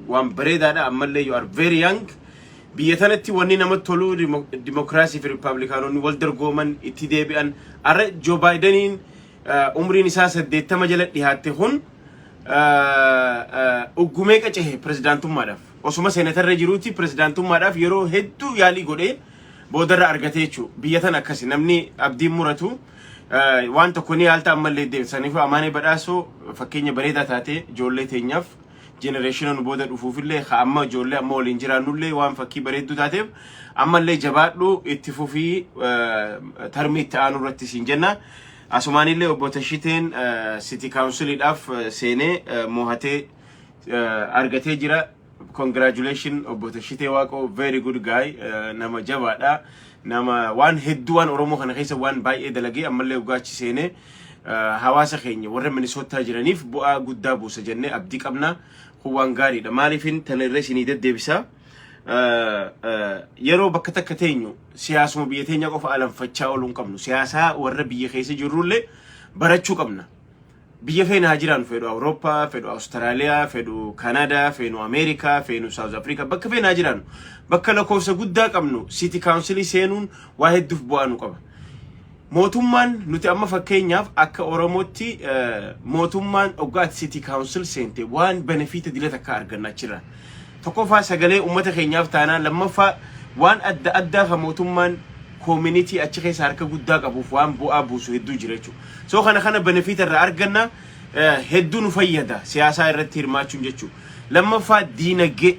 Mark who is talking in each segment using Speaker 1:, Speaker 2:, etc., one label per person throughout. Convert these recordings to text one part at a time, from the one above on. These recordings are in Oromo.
Speaker 1: Waan bareedaadha. Ammallee you are very young. Biyya tanatti wanni namatti tolu dimokiraasii fi riippaabilikaanonni wal dorgoman itti deebi'an. Arra Joe Bideniin umriin isaa 80 jala dhihaatte kun uggumee qacehe pirezidaantummaadhaaf. Osuma seenatarra jiruutti pirezidaantummaadhaaf yeroo hedduu yaalii godhee boodarra argate jechuudha. Biyya tana akkasi namni abdiin muratu, waan tokko ni yaalta, ammallee deebisaniif. Amaanee Badhaasoo fakkeenya bareedaa taate ijoollee teenyaaf, generation nu booda dhufuufillee, ka amma ijoollee amma waliin jiraannullee waan fakkii bareedduu taateef, ammallee jabaadhu, itti fufii, termii itti aanu irratti siin jenna. Asumaanillee obbo Tashiteen city counciliidhaaf seenee mohatee argatee jira. Congratulation, obbo Tashitee Waaqoo, very good guy, nama jabaadha. Nama waan hedduu waan Oromoo kana keessa waan baay'ee dalagee, ammallee dhugaachi seenee hawaasa keenya warra Minisootaa jiraniif bu'aa guddaa buusa jennee abdii qabna. Kun waan gaariidha. Maaliifin tana irra isinii deddeebisaa? Yeroo bakka takka teenyu siyaasuma biyya teenya qofa alanfachaa ooluu hin qabnu. Siyaasaa warra biyya keessa jirrullee barachuu qabna. Biyya feena haa jiraannu, fedhu Awurooppaa, fedhu Awustiraaliyaa, fedhu Kanadaa, fedhu Ameerikaa, fedhu South Africa, bakka feena haa jiraannu. Bakka lakkoofsa guddaa qabnu city councilii seenuun waa hedduuf bu'aa nu qaba. Mootummaan nuti amma fakkeenyaaf akka Oromootti mootummaan dhoggaatti city council seente waan benefita dila takka arganna achirra. Tokkoffaa, sagalee uummata keenyaaf taanaan, lammaffaa, waan adda addaa kan mootummaan community achi keessa harka guddaa qabuuf waan bu'aa buusu hedduu jira jechuudha. So kana benefita irraa arganna, hedduu nu fayyada siyaasaa irratti hirmaachuun jechuudha. Lammaffaa, diinagdee.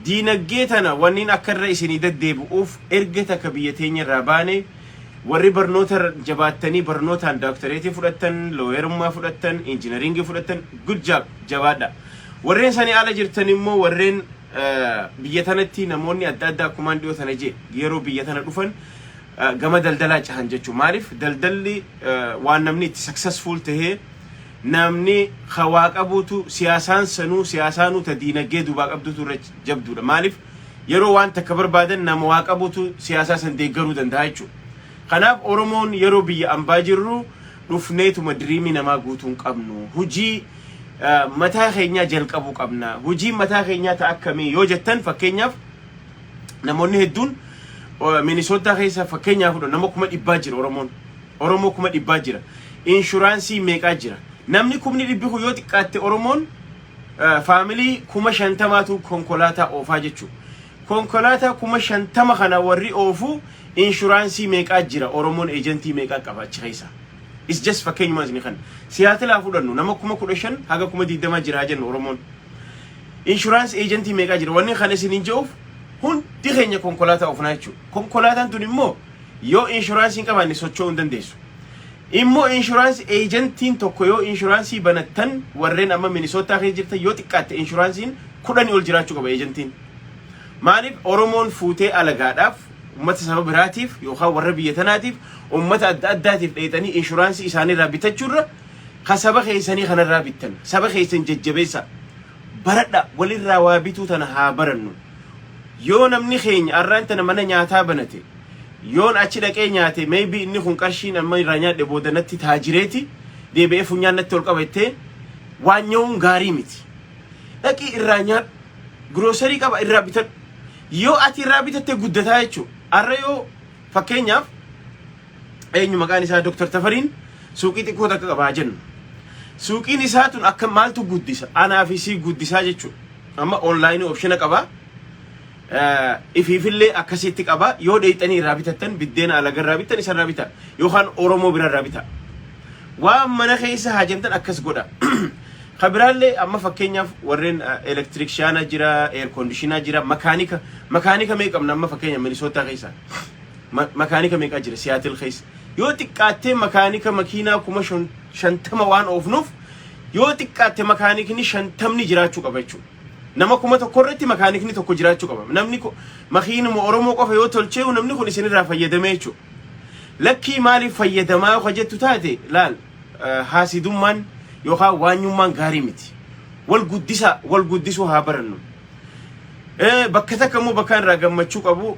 Speaker 1: Diinagdee tana wanniin akka irra isinii deddeebi'uuf, erga takka biyya teenya irraa baane, warri barnoota jabaattanii barnootaan doctorateii fudhattan, lawyerummaa fudhattan, engineeringii fudhattan, good job, jabaadha. Warreen sanii ala jirtan immoo, warreen biyya tanatti namoonni adda addaa akkumaan dhiyoo tana jee yeroo biyya tana dhufan gama daldalaa cahan jechuudha. Maaliif? Daldalli waan namni itti successful tahee, namni hawaa qabuutu siyaasaan sanuu siyaasaanuu ta diinagdee duubaa qabdutu irra jabduudha. Maaliif? Yeroo waan takka barbaadan nama waa qabuutu siyaasaa san deeggaruu danda'a jechuudha. Kanaaf Oromoon yeroo biyya ambaa jirru dhufneetuma dreamii namaa guutuu hin qabnu. Hujii mataa keenyaa jalqabuu qabna. Hujii mataa keenyaa ta'a akkamii yoo jettan, fakkeenyaaf namoonni hedduun Minisootaa keessa, fakkeenyaaf fudhu, nama 100,000 jira Oromoon. Oromoo 100,000 jira. Insuranceii meeqaa jira? Namni 100,000 kun yoo xiqqaatte Oromoon family 50,000tu konkolaataa oofaa jechuudha. Konkolaataa 50,000 kana warri oofu insuranceii meeqaa jira? Oromoon agentii meeqaa qaba achi keessa? Is just fakkeenyumaa isin kan. Siyaatilaa fudhannu, nama 15,000 haga 20,000 jira jennu Oromoon. Insurance agentii meeqaa jira? Wanni kana isin hin je'uuf, hundi keenya konkolaataa oofnaa jechuudha. Konkolaataan tun immoo yoo insuranceii hin qabaanne socho'uu hin dandeessu. Immoo insurance agentiin tokko yoo insuranceii banattan, warreen amma Minisootaa keessa jirtan, yoo xiqqaatte insuranceiin 10 ol jiraachuu qaba agentiin. Maaliif? Oromoon fuutee alagaadhaaf, uummata saba biraatiif yookaan warra biyya tanaatiif, uummata adda addaatiif dheexanii insuranceii isaaniirraa bitachuurra ka saba keessanii kanarraa bittan, saba keessan jajjabeessa, baradha, walirraa waa bituu tana haa barannu. Yoo namni keenya arraan tana mana nyaataa banate, yoon achi dhaqee nyaate, maybe inni kun qarshiin amma irraa nyaadhe booda natti taajireeti deebi'ee funyaan natti ol qabattee waan nyaa'uun gaarii miti. Dhaqii irraa nyaadhu. Grocery qaba, irraa bitadhu. Yoo ati irraa bitatte guddataa jechuudha. Har'a yoo fakkeenyaaf eenyu maqaan isaa Dr. Tafariin suuqii xiqqoo takka qabaa jennu. Suuqiin isaa tun akka maaltu guddisa? Anaa fi sii guddisaa jechuudha. Amma onlineii optiona qabaa. Ifiifillee akkasitti qaba. Yoo dheeyxanii irraa bitattan, biddeena alaga irraa bittan isa irraa bita. Yookaan Oromoo bira irraa bita. Waan mana keessa haajamtan akkas godha. Kabiraallee amma fakkeenyaaf warreen electriciana jira, air conditionaa jira, makaanika, makaanika meeqa qabna amma fakkeenya Minisootaa keessa? Makaanika meeqa jira Siyaatil keessa? Yoo xiqqaattee makaanika makiinaa 50,000 waan oofnuuf, yoo xiqqaatte makaanikni 50ni jiraachuu qaba jechuudha. Nama 1000 irratti makaanikni tokko jiraachuu qaba. Namni makiinuma Oromoo qofa yoo tolchee, namni kun isinirraa fayyadamee jechuudha. Lakkii, maaliif fayyadamaa yoo jettu taate, laal, haasidummaan yookaan waanyummaan gaarii miti. Wal guddisa, wal guddisuu haa barannu. Bakka takka immoo bakka irraa gammachuu qabu,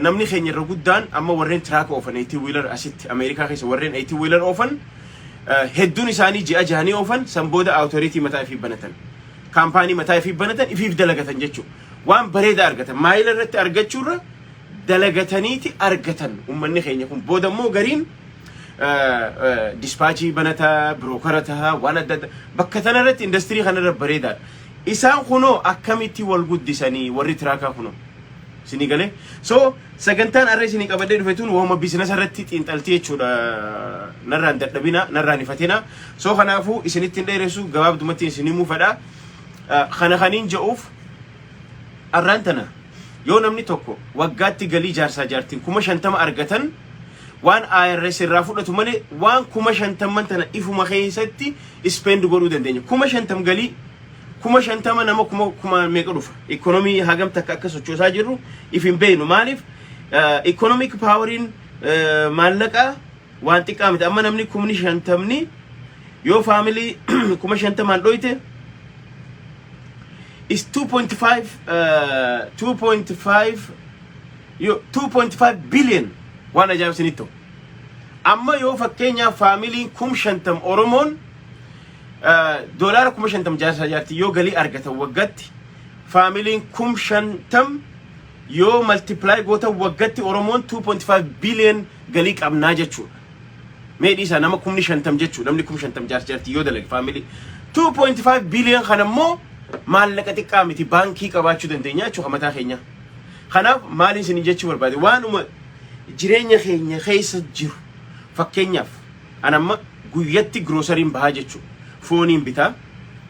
Speaker 1: namni keenya irra guddaan amma warreen trucka oofan, 18 wheeler, asitti Ameerikaa keessa warreen 18 wheeler oofan hedduun isaanii ji'a jahanii oofan, san booda authority mataa ifii banatan. Kaampaanii mataa ifii banatan, ifiif dalagatan jechuudha. Waan bareedaa argatan. Maayila irratti argachuurra dalagataniiti argatan uummanni keenya kun. Booda immoo gariin dispatch banataa, broker tahaa, waan adda addaa bakka tanarratti industry kanarra bareedaadha. Isaan kunoo akkamitti wal guddisanii warri trucker kunoo? Isinii galee? So sagantaan har'a isinii qabadhee dhufe tun waanuma business irratti xiinxaltii jechuudha. Narraan dadhabina, narraan ifatina. So kanaafuu isinitti hin dheeressu, gabaabdumatti isin himuu fedha. Kana kaniin je'uuf, arraan tana yoo namni tokko waggaatti galii jaarsaa jaartiin 50,000 argatan, waan IRS irraa fudhatu malee waan 50,000 tana ifuma keessatti spend godhuu dandeenya. 50,000 galii 50,000 nama kuma kuma meeqa dhufa? Ikonomii hagam takka akka sochoosaa jirru if hin beeknu. Maaliif? Economic poweriin maallaqaa waan xiqqaa miti. Amma namni 50,000 yoo family 50,000 dhoyte is 2.5 2.5 yo 2.5 billion. Waan ajaa'ib isinitti ta'u. Amma yoo fakkeenyaaf familyn 50,000 Oromoon doolaara 50,000 jaarsaa jaartii yoo galii argatan waggaatti, familyn 50,000 yoo multiply gootan, waggaatti Oromoon 2.5 billion galii qabnaa jechuudha. Mee dhiisaa, nama 50,000 jechuudha. Namni 50,000 jaarsa jaartii yoo dalage family 2.5 billion kana immoo maallaqa xiqqaa miti, baankii qabaachuu dandeenya jechuudha mataa keenya. Kanaaf maaliin isin jechuu barbaade, waanuma jireenya keenya keessa jiru, fakkeenyaaf an amma guyyatti groceryn bahaa jechuudha. Fooniin bitaa,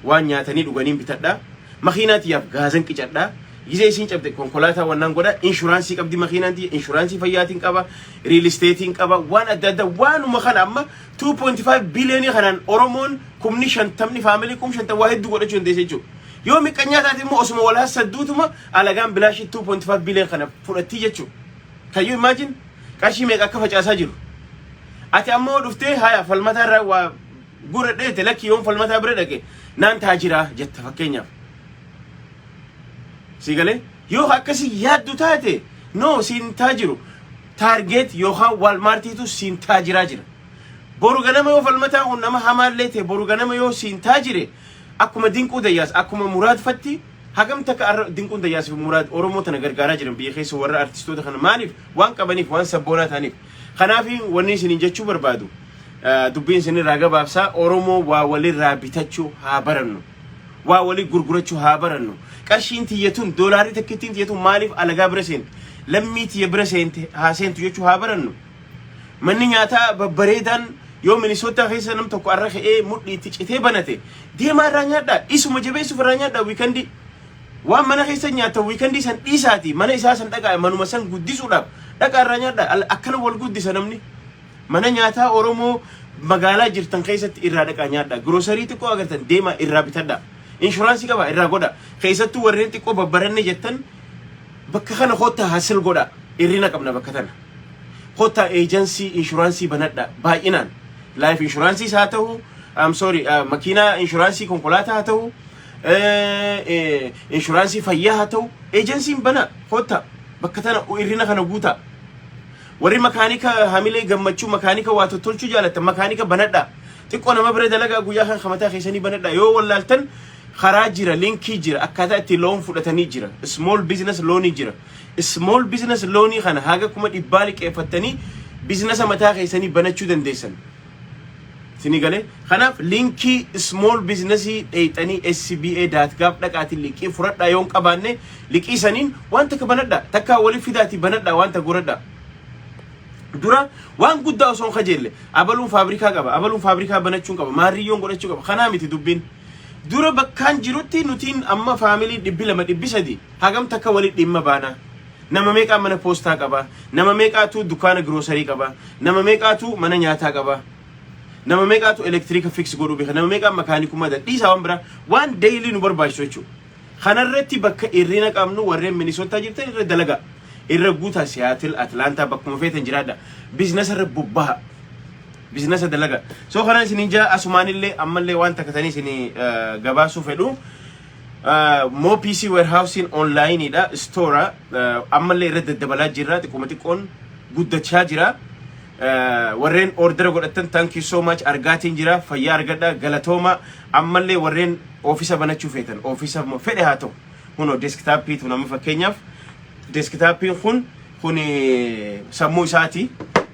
Speaker 1: waan nyaatanii dhuganiin bitadhaa, makiinaa tiyyaaf gaasan qicadhaa, gizee isiin cabde konkolaataa wannaan godha, insurance qabdi makiinaan tiyya, insurance fayyaatiin qaba, real estateiin qaba, waan adda addaa. Waanuma kana amma 2.5 biliyoonii kanaan Oromoon 50,000 family 50,000 waa hedduu godhachuu dandeessa jechuudha. Yoo miqqanyaa taate immoo osuma walaa sadduutuma alagaan bilaashii 2.5 biliyoon kana fudhattii jechuudha. Can you imagine? Qarshii meeqa akka facaasaa jiru? Ati ammoo dhuftee haya falmataa irraa waa gura dheete, lakki yoon falmataa bira dhaqe naan taajiraa jetta fakkeenyaaf. Si galee? Yoo akkasii yaaddu taate, no, siin taajiru. Target yookaan Walmartiitu siin taajiraa jira. Boru ganama yoo falmataa kun nama hamaallee ta'e, boru ganama yoo siin taajire, akkuma Dinquu Dayyaas, akkuma Muraad Fatti, hagam takka arra Dinquun Dayyaas fi Muraad Oromoo tana gargaaraa jiran biyya keessa warra artistoota kana, maaliif? Waan qabaniif, waan sabboonaa ta'aniif. Kanaaf wanni isiniin jechuu barbaadu, dubbiin isinirraa gabaabsaa, Oromoo waa walirraa bitachuu haa barannu. Waa walii gurgurachuu haa barannu. Qarshiin tiyyatuun doolaarri takkittiin tiyyatuun maaliif alagaa bira seente? Lammii tiyya bira seente haa seentu jechuu haa barannu. Manni nyaataa babbareedaan yoo Minnesota keessa nam tokko arra ka'ee mudhii itti citee banate, deemaa irraa nyaadhaa. Isuma jabeessuuf irraa nyaadhaa weekend. Waan mana keessa nyaata weekend san dhiisaati mana isaa san dhaqaa, manuma san guddisuudhaaf dhaqaa irraa nyaadhaa. Akkana wal guddisa namni. Mana nyaataa Oromoo magaalaa jirtan keessatti irraa dhaqaa nyaadhaa. Grocery xiqqoo agartan deemaa irraa bitadhaa. Insurance qaba irraa godha. Keessattuu warreen xiqqoo babbaranne jettan, bakka kana kottaa hasil godha. Irrina qabna bakka tana. Kottaa agency insurance banadha baay'inaan. Life insuranceis haa ta'u, I'm sorry, makiinaa insurance konkolaataa haa ta'u, insurance fayyaa haa ta'u, agencyn bana kottaa bakka tana irrina kana guutaa. Warri makaanika hamilee gammachuu makaanika waa tottolchuu jaalatan makaanika banadha. Xiqqoo nama bira dalagaa, guyyaa kan kamataa keessanii banadha. Yoo wallaaltan karaa jira, link jira, akkaataa itti loan fudhatanii jira. Small business loanii jira. Small business loanii kana haga 100,000 liqeeffattanii business mataa keessanii banachuu dandeessan. Isinii galee? Kanaaf link small businessii dheeyxanii SBA.gov dhaqaatiin liqii fudhadhaa. Yoo hin qabaanne liqii saniin waan takka banadhaa. Takka walii fidaatii banadhaa, waan takka godhadhaa. Dura waan guddaa osoo hin kajeelle, abaluun faabrikaa qaba, abaluun faabrikaa banachuun qaba, maarriyyoon godhachuu qaba, kanaa miti dubbiin. Dura bakkaan jirutti nutiin amma family 200, 300 hagam takka walii dhimma baanaa. Nama meeqaa mana poostaa qaba, nama meeqaatu dukkaana grocery qaba, nama meeqaatu mana nyaataa qaba, nama meeqaatu elektiriika fix godhuu beeka, nama meeqaa makaanikummaa dhiisaa, waan biraa waan daily nu barbaachisu jechuudha. Kanarratti bakka irrina qabnu, warreen Minnesota jirtan irra dalagaa. Irra guutaa, Seattle, Atlanta, bakkuma feetan jiraadha. Business irra bobbaha. Business dalaga. So kana isinin jaa, asumaanillee ammallee waan takka tanii isinii gabaasuu fedhu. Moo PC warehousing onlineidha store, ammallee irra daddabalaa jirra, xiqqooma xiqqoon guddachaa jira. Warreen order godhattan, thank you so much. Argaatiin jira, fayyaa argadha, galatooma. Ammallee warreen office banachuu feetan, office fedhe haa ta'u, kunoo desktopii tun amma fakkeenyaaf desktopiin kun sammuu isaati,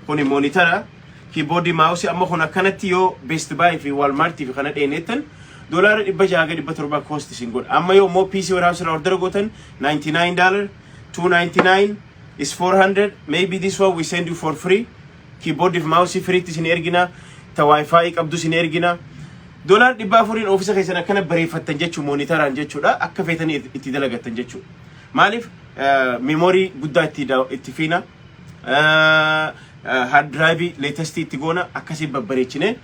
Speaker 1: kun monitor, keyboardii, mouseii. Amma kun akkanatti yoo Best Buy fi Walmartii fi kana dheenettan $600 ga 700 cost isin godha. Amma yoo immoo PC Warehouse irraa order gootan, $99, 299 is 400. Maybe this one we send you for free. Keyboard fi mouse freetti isin ergina, ta wifi qabdu isin ergina. $400n office keessan akkana bareeffattan jechuu, monitoraan jechuudha, akka feetanii itti dalagattan jechuudha. Maaliif memory guddaa itti fiina, hard drive latest itti goona, akkasii babbareechine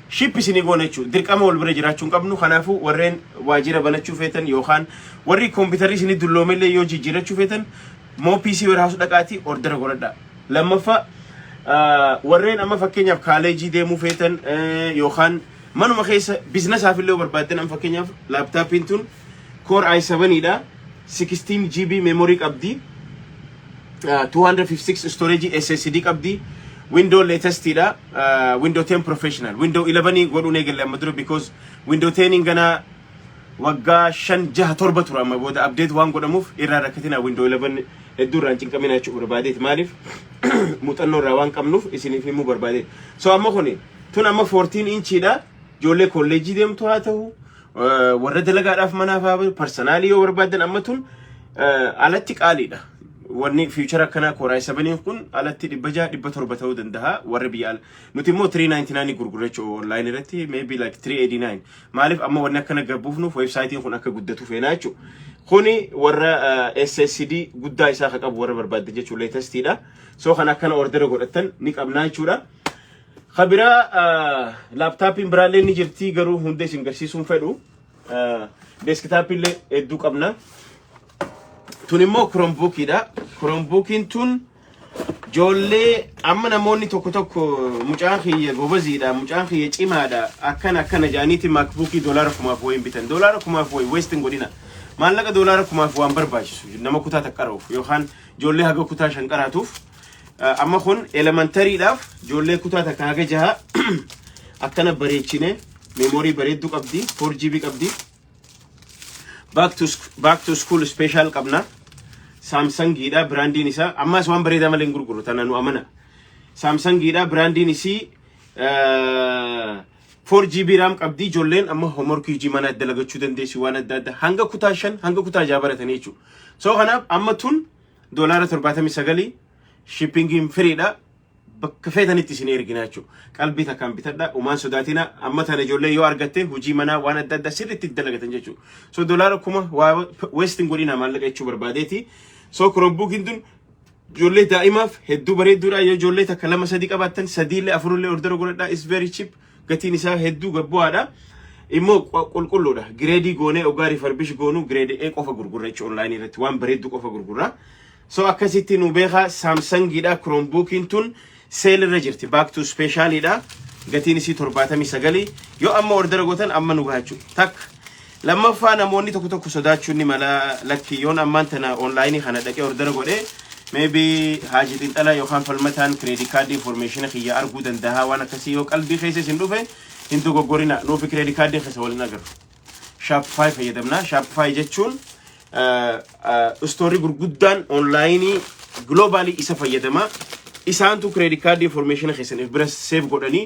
Speaker 1: ship isinii goona jechuudha. Dirqama wal bira jiraachuu hin qabnu. Kanaafuu warreen waajjira banachuu feetan yookaan warri kompiitarri isinii dulloomellee yoo jijjiirachuu feetan, moo PC Warehouse dhaqaatii order godhadha. Lammaffaa, warreen amma fakkeenyaaf kaaleejii deemuu feetan yookaan manuma keessa businessaaf illee barbaaddan, amma fakkeenyaaf laptopiin tun Core i7 dha, 16 GB memory qabdi, 256 storage SSD qabdi, window latest dha, window 10 professional. Window 11 godhuun eegalle amma dura, because window 10 gana waggaa 5, 6, 7 tura. Amma booda update waan godhamuuf irraa rakkatina. Window 11 hedduu irraa hin cinqamina jechuu barbaadeet. Maaliif muuxannoo irraa waan qabnuuf isiniif himuu barbaadeet. So amma kuni tun amma 14 inchiidha. Ijoollee kolleejjii deemtu haa ta'u, warra dalagaadhaaf manaaf haa ta'u, personalii yoo barbaadan, amma tun alatti qaaliidha. Wanni feature akkanaa Core i7 kun alatti 600, 700 ta'uu danda'a warra biyya ala. Nuti immoo 399 gurgurra jechuudha online irratti, maybe like 389. Maaliif amma wanni akkana gabbuufnuuf websiteiin kun akka guddatu feenaa jechuudha. Kuni warra SSD guddaa isaa ka qabu warra barbaaddan jechuudha, latestiidha. So kan akkana order godhattan ni qabnaa jechuudha. Kabiraa laptopiin biraallee ni jirti, garuu hunda isin garsiisuun fedhu. Desktopiillee hedduu qabna. Tun immoo Chromebookiidha. Chromebookiin tun ijoollee amma namoonni tokko tokko mucaan kiyya gobaziidha, mucaan kiyya cimaadha, akkana akkana jaaniiti MacBookii $1,000 wayiin bitan. $1,000 wayi waste hin godhina. Maallaqa $1,000 waan barbaachisu nama kutaa takka qara'uuf yookaan ijoollee haga kutaa 5 qaraatuuf. Amma kun elementarydhaaf ijoollee kutaa 1 haga 6 akkana bareechine, memory bareedduu qabdi, 4 GB qabdi. Back to school special qabna. Samsungiidha brandiin isaa. Ammas waan bareedaa malee hin gurguru, tana nu amana. Samsungiidha brandiin isii, 4 GB RAM qabdi. Ijoolleen amma homework, hojii mana dalagachuu dandeessi, waan adda addaa hanga kutaa 5 hanga kutaa 6 baratanii jechuudha. So kanaaf amma tun $79, shippingiin freedha. Bakka feetanitti isin ergina jechuudha. Qalbii takkaan bitadha. Umaan sodaatina. Amma tana ijoollee yoo argatte hojii manaa waan adda addaa sirriitti dalagatan jechuudha. So $1,000 waa waste hin godhina maallaqa jechuu barbaadeeti. So Chromebookiin tun ijoollee daa'imaaf hedduu bareedduudha. Yoo ijoollee takka, lama, sadii qabaattan, sadiillee afurullee order godhadhaa. Is very cheap. Gatiin isaa hedduu gabbu'aadha. Immoo qulqulluudha. Gradeii goonee ogaa refurbish goonu grade A qofa gurgurra jechuudha, online irratti waan bareedduu qofa gurgurra. So akkasitti nu beekaa. Samsungiidha. Chromebookiin tun sale irra jirti. Back to specialidha. Gatiin isii 79. Yoo amma order gootan amma nu gaha jechuudha. Takka. Lammaffaa, namoonni tokko tokko sodaachuun ni mala, lakki yoon ammaan tana onlineii kana dhaqee order godhee, maybe Haaji Xinxalaa yookaan Falmataan credit card information kiyya arguu danda'a, waan akkasii yoo qalbii keessa isin dhufe, hin dogoggorina. Nuufi credit card keessa waliin agarru. Shopify fayyadamna. Shopify jechuun storeii gurguddaan onlineii globalii isa fayyadama. Isaantu credit card information keessan if bira save godhanii.